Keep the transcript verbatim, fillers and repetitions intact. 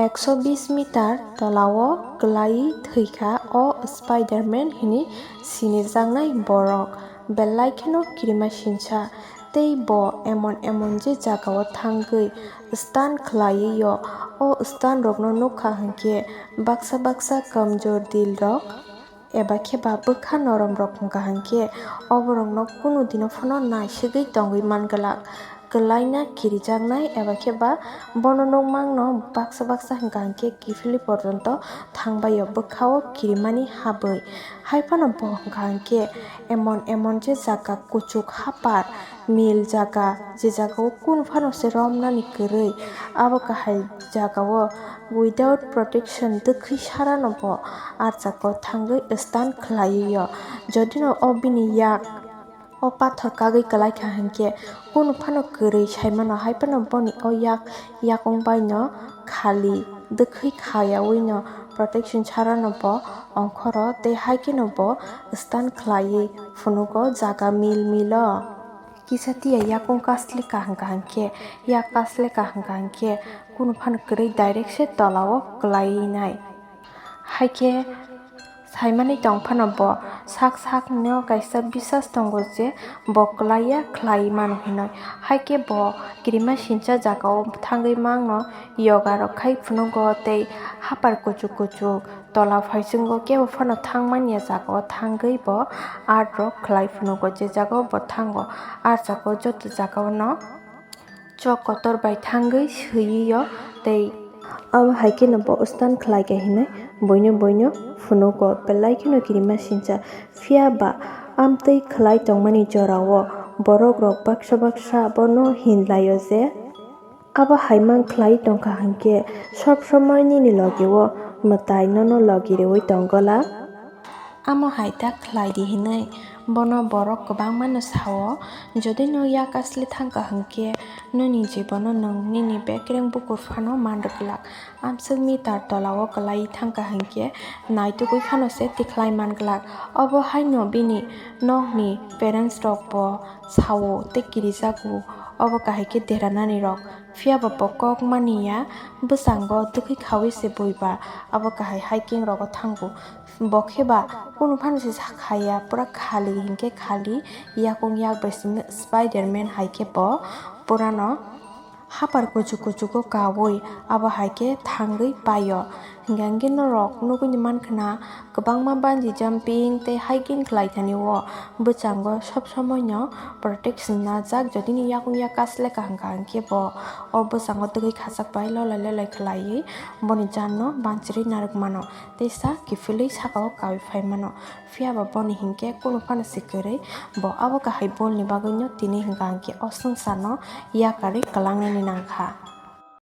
Ekso bis mitar tolao kwlaiwi thwikha o Spider-Man hwnwi sinijaknai borok, belai kheno kirimasingcha, tei bo emon emon je jagao thangwi stunt khlaiwi-o. O stunt rokno nukha hwnkhe baksa baksa kamjor dil rok eba khe ba bwkha norom rok hwnkha hwnkhe oborokno kunu dino phano naisugwi tongwi man glak. Kwlaina kirijaknai eba khe ba bono nukmangno baksa baksa hwnkha hwnkhe kiphilwi porjonto thangbai-o bwkha-o kirimani habwi. Hai phano bo hwnkha hwnkhe emon emon je jaga kuchuk hapar mil jaga, je jagao kunu phano se romnani kwrwi, abo kahai jagao without protection dwkhwi sarano bo archako thangwi stunt khlaiwi-o. Jodino o bini yak o pathor kagwi kwlaikha hwnkhe kunu phano kwrwi saimano, hai phano boni o yak yakung baino khali dwkhwi khayawino protection sarano bo ongkhoro tei hai kheno bo stunt khlaiwi phunugo jaga mil milo. Kisa tiya yakung kasle kaham kaham khe, yak kasle kaham kaham khe kunu phano kwrwi direct se tolao kwlai nai. Hai khe saimani tong phano bo sak sak no kaisa bisas tongo je bo kwlai ya, khlai mano hinoi. Hai khe bo kirima sincha jagao thangwi mangno yoga rok khai phunugo tei hapar kuchuk kuchuk tola phaichungo kebo phano thangmani ya jagao thangwi bo art rok khlai phunugo, je jagao bo thango ah jagao joto jagao no chok kotor bai thangwi swiwi-o tei abo hai kheno bo stunt khlai kha hinwi boino boino phunugo, belai kheno kirima sincha. Phiya ba amtwi khlai tongmani jorao borok rok baksa baksa bono hinlai-o je, abo hai mang khlai tongkha hwnkhe sob somoi nini logi-o mwtai nono logi rwui tonggola. Amo hai ta khlai di hinwi bono borok kwbangma no sao, jodi no yak asle thangkha hwnkhe nini jibono nwng nini bekreng bukur phano man rwglak. Amswk meter tolao kwlai thangkha hwnkhe naitugwi phano se tikhlai man glak. Obo haino bini nokni parents rok bo sao tei kirijago, obo kahai khe deranani rok. Phiya ba bo kok mani ya, bwskango twkhwi khaui se bui ba abo kahai hiking rogo thango. Bo khe ba kunu phano se sa kha ya, pura khali hinkhe khali, yakung yak bai simi Spider-Man hai khe bo purano hapar kuchuk kuchugo kaui abo hai khe thangwi paio. Hinkhe hinkhe norok nugui mankha na kwbangma bungee jumping tei hiking khlai thani o bwskango sob somoi no protection najak, jodi ni yakung yak kasle kaham kaham khe bo o bwskango twkhwi khachak bai lolai lolai khlaiwi boni jaan no banchirwi narwk mano tei sa kiphilwi saka o kaui phai mano. Phiya ba boni hinkhe kunu phano se kwrwi, bo abo kahai bol ni bagwi no tini hwnkha hwnkhe o swngchar no yakarwi kwlangnani nangkha.